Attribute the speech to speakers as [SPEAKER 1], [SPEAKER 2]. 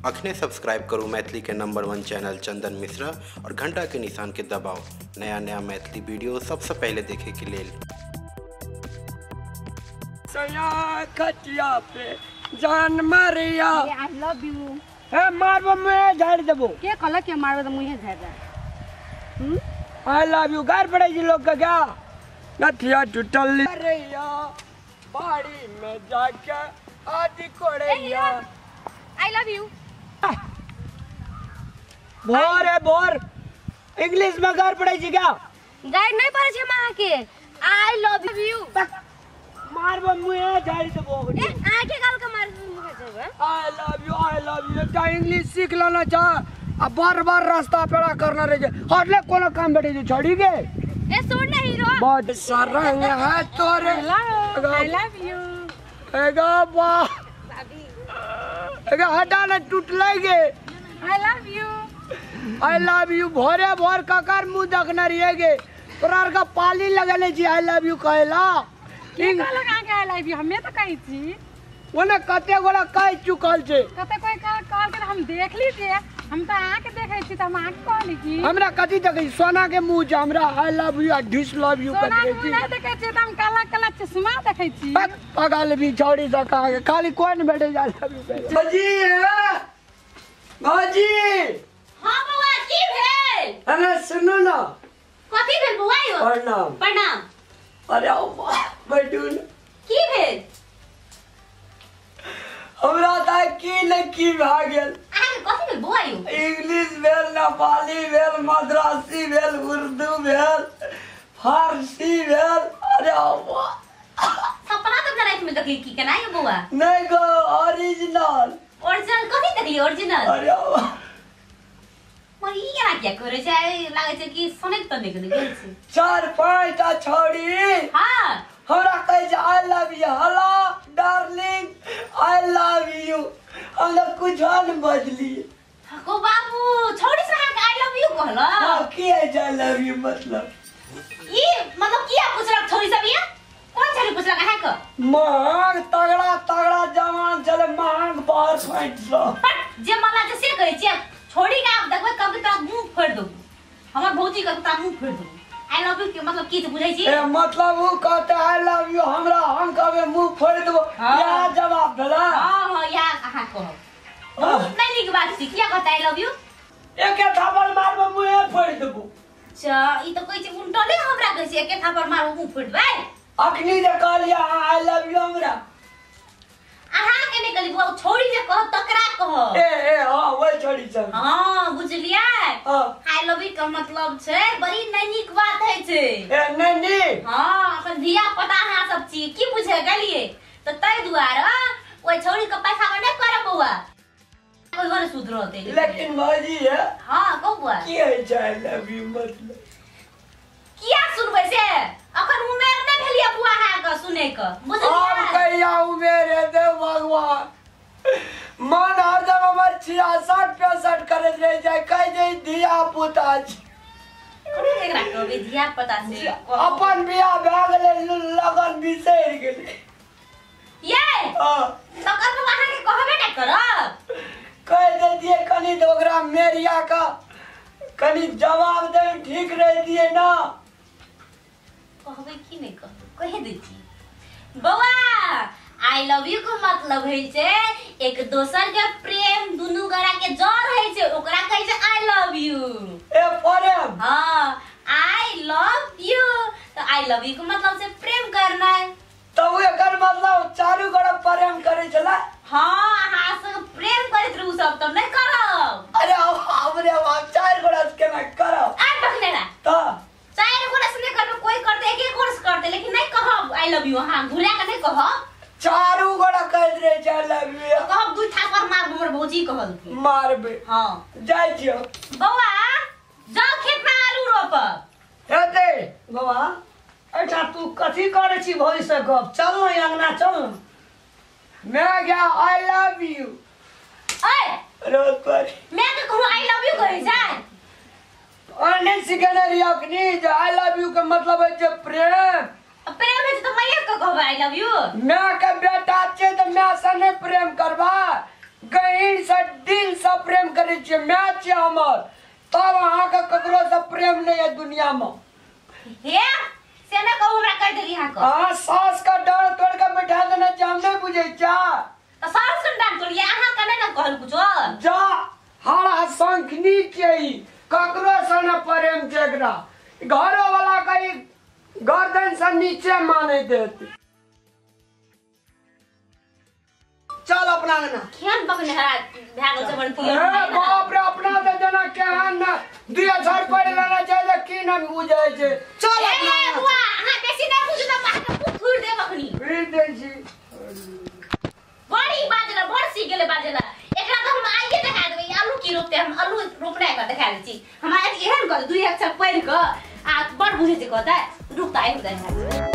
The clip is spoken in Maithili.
[SPEAKER 1] अखने सब्सक्राइब करू मैथिली के नंबर 1 चैनल चंदन मिश्रा और घंटा के निशान के दबाओ नया नया मैथिली वीडियो सबसे पहले देखे के लेल।
[SPEAKER 2] खटिया पे जान मारिया
[SPEAKER 3] I love you.
[SPEAKER 2] हे मारबो मुहे झाड़ देबो।
[SPEAKER 3] के कहलक के मारबो त मुहे झाड़ दे।
[SPEAKER 2] I love you गार पड़े जी लोग का क्या नथिया टूटल रैया बाड़ी में जाके आदि कोड़ैया।
[SPEAKER 3] I love you.
[SPEAKER 2] भोर है भोर इंग्लिश में गार पड़े जी क्या
[SPEAKER 3] गार नहीं पड़े छे मां के। I love you.
[SPEAKER 2] मारबो मुहे झाड़ देबो।
[SPEAKER 3] ए आके गाल के मार मुहे देबो।
[SPEAKER 2] I love you I love you ता इंग्लिश सीख लेना चाह आ बार बार रास्ता पेड़ा करना रहे हटले कोनो काम बैठे जो छोड़ी के।
[SPEAKER 3] ए सुन ना हीरो
[SPEAKER 2] बहुत सरंग है तोरे।
[SPEAKER 3] I love you.
[SPEAKER 2] एगा वाह
[SPEAKER 3] भाभी
[SPEAKER 2] एगा हटा ना टूट लाएगे।
[SPEAKER 3] I love you
[SPEAKER 2] I love you भोरे भोर ककर मुंह देखना रहिएगे तोरार का पाली लगले जी I love you कहला।
[SPEAKER 3] के कहलक आके I love you हमे त कहै छी
[SPEAKER 2] ओने कते गोला कह चुकल छे।
[SPEAKER 3] कते कोई कहल के हम देख ली जे हम त आके देखै छी त हम आके कहली की
[SPEAKER 2] हमरा कथि देखै सोना के मुंह छै हमरा I love you आ डिस लव you
[SPEAKER 3] सोना के मुंह नहीं देखै छी त हम काला काला चश्मा देखै छी।
[SPEAKER 2] पगल भी छौड़ी स कहा खाली कोन बैठे I love you भौजी भौजी।
[SPEAKER 4] हां बौआ की भेल?
[SPEAKER 2] अरे सुनू ना
[SPEAKER 4] कथि भेल बौआ यो?
[SPEAKER 2] प्रणाम
[SPEAKER 4] प्रणाम।
[SPEAKER 2] अरे आओ बैठू न।
[SPEAKER 4] की भेल?
[SPEAKER 2] हमरा त की न की भा गेल।
[SPEAKER 4] कथि भेल बौआ यो?
[SPEAKER 2] इंग्लिश भेल नेपाली भेल मद्रासी भेल उर्दू भेल फारसी भेल। अरे
[SPEAKER 4] सपना तो रात में देखली की केना यो बौआ?
[SPEAKER 2] नहीं गो ओरिजिनल।
[SPEAKER 4] ओरिजिनल कथि देखली ओरिजिनल?
[SPEAKER 2] अरे
[SPEAKER 4] मर ई केना किया करे छै लागै छै कि सुनै त नहि गेल छै।
[SPEAKER 2] 4-5 टा छौड़ी
[SPEAKER 4] हां
[SPEAKER 2] हमरा कहै छै I love you hello darling I love you. हम लोग कुछ न बजलिए।
[SPEAKER 4] को बाबू छौड़ी से अहाँ I love you कहला?
[SPEAKER 2] हां की है I love you मतलब?
[SPEAKER 4] ई मतलब किया पुछलक छौड़ी सब ये? कोन छौड़ी पुछलक अहाँ के?
[SPEAKER 2] महंग तगड़ा तगड़ा जवान छले महंग बाहर फाटि स।
[SPEAKER 4] जे मला जे से कहै छियै छोड़ी के आप देखबै कभी तोरा मुंह फोड़ देबू। हमर भौजी के तोरा मुंह फोड़ देबू। I love you के मतलब की बुझै छी?
[SPEAKER 2] ए मतलब उ कहते I love you हमरा हम कहबे मुंह फोड़ देबो। या जवाब भेला?
[SPEAKER 4] हां हां या अहाँ कहब बहुत नहीं नीक बात छी। किया कहता I love you?
[SPEAKER 2] एके थापड़ मारबो मुंहे फोड़ देबो।
[SPEAKER 4] अच्छा ई त कहै छै उल्टले हमरा कहै छै एके थापड़ मारबो मुंह फोड़ देबै।
[SPEAKER 2] अखनी जे कहलियै I love you हमरा
[SPEAKER 4] अहाँ के नहीं कहली बुआ छोड़ी जे कह तकरा कह।
[SPEAKER 2] ए ए हां ओइ छोड़ी छ।
[SPEAKER 4] हां बुझलियै? I love you के मतलब छै बड़ी नहीं नीक बात है छै।
[SPEAKER 2] ए नहीं नहीं
[SPEAKER 4] हां अपन धिया पता अहाँ सब छी की बुझे गेलियै त तै दुआरे ओइ छोड़ी के पैसा में नहीं करब बौआ कोई घर सुधरते।
[SPEAKER 2] लेकिन भौजी है
[SPEAKER 4] हां कहू बुआ
[SPEAKER 2] की है छै I love you मतलब?
[SPEAKER 4] किया सुनबै से अखन उमेर नै भेलियै बुआ अहाँ के सुनै के बुझलियै?
[SPEAKER 2] अब कहिया उमेर हेतै भगवान मन हरदम हमर 66 65 करैत रहि जाय कहै जे धिया पुता छै।
[SPEAKER 4] एकरा कहबै धिया पुता से
[SPEAKER 2] अपन बियाह भए गेलै लगन बिसरि गेलै।
[SPEAKER 4] ये
[SPEAKER 2] हां
[SPEAKER 4] तकर बाद अहाँ के कहबे नै करब
[SPEAKER 2] कहि दैतियै कनि तऽ ओकरा मेरिया के कनि जवाब दे ठीक रहितियै ना।
[SPEAKER 4] कहबै की नहीं कहबै कहि दै छी बौआ I love you के मतलब है छै एक दोसर के प्रेम दुनू गोरा के जर है छै ओकरा कहै छै I love you.
[SPEAKER 2] ए प्रेम
[SPEAKER 4] हां I love you त I love you के मतलब से प्रेम करना है।
[SPEAKER 2] त उ एकर मतलब चारू गोरा प्रेम करै छला?
[SPEAKER 4] हां अहाँ सब प्रेम करैत रहू सब तब नहीं करब।
[SPEAKER 2] अरे हमरे बाप चार गोरा से केना करब?
[SPEAKER 4] आ बकने ना
[SPEAKER 2] त
[SPEAKER 4] चार गोरा से नहीं करब कोई करते एक एक गोरा से करते लेकिन नहीं कहब I love you. हां घुरा के नहीं कहब
[SPEAKER 2] चारू गोरा कहैत रहे छै I love you
[SPEAKER 4] कहब दू थापर मारब हमर भौजी कहलखिन
[SPEAKER 2] मारबे।
[SPEAKER 4] हां
[SPEAKER 2] जाइ छियौ
[SPEAKER 4] बौआ जाओ खेत में आलू रोपब
[SPEAKER 2] हेतै
[SPEAKER 5] बौआ। अच्छा तू कथी करै छी भौजी से गप? चल न अंगना चल न।
[SPEAKER 2] मैं गया I love you.
[SPEAKER 4] ए
[SPEAKER 2] रोज पर
[SPEAKER 4] मैं के कहू I love you कहै छै
[SPEAKER 2] और नहीं सिखने रही अखनी जे I love you के मतलब है जे प्रेम
[SPEAKER 4] प्रेम है त मैया के कहबै I love you.
[SPEAKER 2] मैं के बेटा छै त मैं से नहीं प्रेम करबा गहीर से दिल देने छियै my छियै हमर तब अहाँके ककरो से प्रेम नहीं है दुनिया में।
[SPEAKER 4] हे से ना कहू हमरा कह देली अहाँ के।
[SPEAKER 2] अहाँ सास का डर तोड़ के बैठा देने छियै हम नहीं बुझै छियै।
[SPEAKER 4] त सास के डांट तोड़िए अहाँ के नहीं ना कहल कुछो।
[SPEAKER 2] जा हरा शंखनी छियै ककरो से न प्रेम छै एकरा घरो वाला कहीं गर्दन से नीचे माने देत।
[SPEAKER 5] चल अपना अंगना
[SPEAKER 4] केहन बकने हरा भए गेल छै बड़
[SPEAKER 2] ए बाप रे अपना त जना केहन न दुई अक्षर पढ़ लेना छै त की न बुझै छै।
[SPEAKER 5] चल
[SPEAKER 4] ए
[SPEAKER 5] अपना अंगना।
[SPEAKER 4] बुआ अहाँ बेसी नहीं बुझू त मार के मुँह थूर देब अखनी।
[SPEAKER 2] फिर दै छी
[SPEAKER 4] बड़ी बाजला बड़ सीख गेलै बाजला एकरा त हम आइए देखा देबै आलू की रोपते हम आलू रोपना एकरा देखा दै छी हम एहन कर दुई अक्षर पढ़ि क आ बड़ बुझै छै कहतै रुक त आइ हम देखा।